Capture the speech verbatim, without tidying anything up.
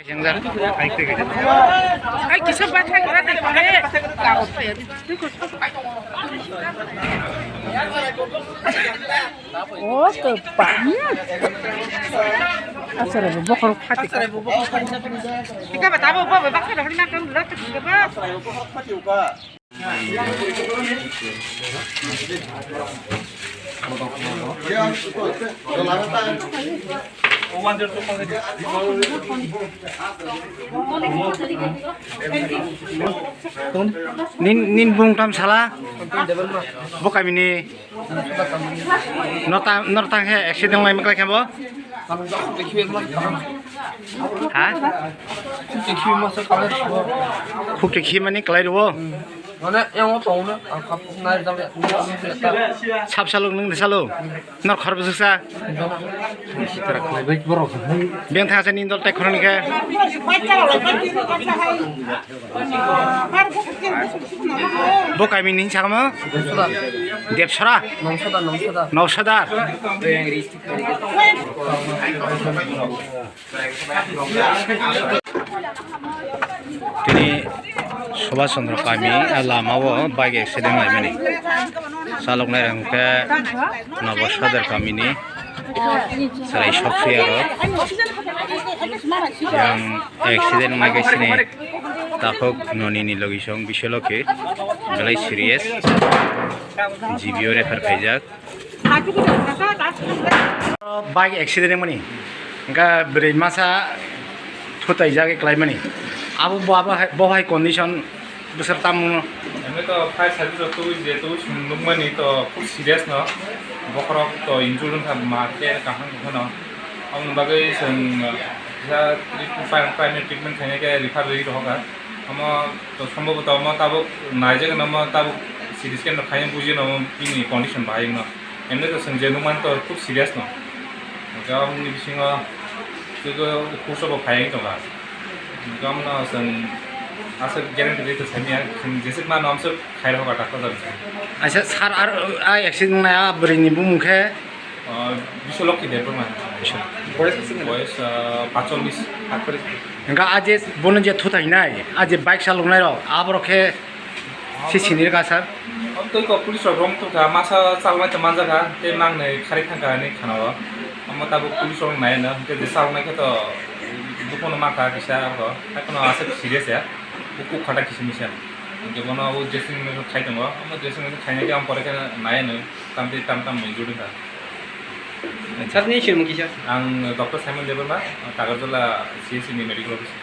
Ai, kisa bathai kora de kore. O, kepa. Asara bo bokhorok phati. Ika ba tabo bo ba baksa hori na kan lo. Nin, nin bung tam sala? Bo kami ni. Nota, nota khe accident lai maklai khe bo? Ha? Khuk te khi mani kalai rwo? Mane, yang o tong na, ang kap nai jang ya. Sab saluk nung de saluk. Nor khor bwswk sa. Beng thang sa ni dol tek khoroni khe. Bo kami ni sakmo? Debsora. Nongsoda, nongsoda. Nongsoda. Tini Subhash Chandra kami a lama o bike accident laimani. Chaloknai rok hwnkhe Nobo Sadar kamini chwrai soksuya rok. Yang accident wngmai khe sini takhuk noni ni logi song Biswaloki belai serious. G B O refer khaijak. Bike accident wngmani, hwnkhe bwrwi masa thutaijagwi klaimani. Abo bo, abo hai, bo hai condition bwswk tamo. Emo to fire service rok tubui je tubui chwng nukmani to khub serious no. Bokhorok to injured wngkha, ma khe kaham wngkha no. Aboni bagwi chwng, uh, kisa primary treatment khainai khe refer rwi rohorkha. Omo to somboboto omo tabuk naijak, omo tabuk C T scan rok khaina buji no, omo bini condition bahai wngno. Emni to chwng je nukmani to khub serious no. Hwnkhe aboni bisingo twibo push bo phai wng tongkha. Hwnkhe omono chwng aswk guarantee rwi to saimanya, chwng jeswk mano amswk khai rohorkha doctor jani. Aisa sir, ar a accident wngnai a bwrwini bumung khe? Ah, Biswaloki Debbarma. Boyes bwswk ni? Boyes, ah, pachchollish. Hwnkhe a je bono je thuthainai, a je bike chaloknai rok, aborok khe se sinir ka sir? Twi kok police rok romtokha, masa chaloknai tong manjakha, tei mangnai kharwi thangkha hinwi khanao. Omo tabuk police rok naianw, hwnkhe je chaloknai khe to buphano mankha kisa, abo haikhe no aswk serious ya, bukhuk khata kisimisa. Hwnkhe bono o dressing khai tongo, omo dressing khainai khe ang pore khe naianw, tamtwi tam tam injured wngkha. Sir, ni sir mung kisa? Ang Doctor Simon Debbarma, Tagarjala C S C ni medical officer.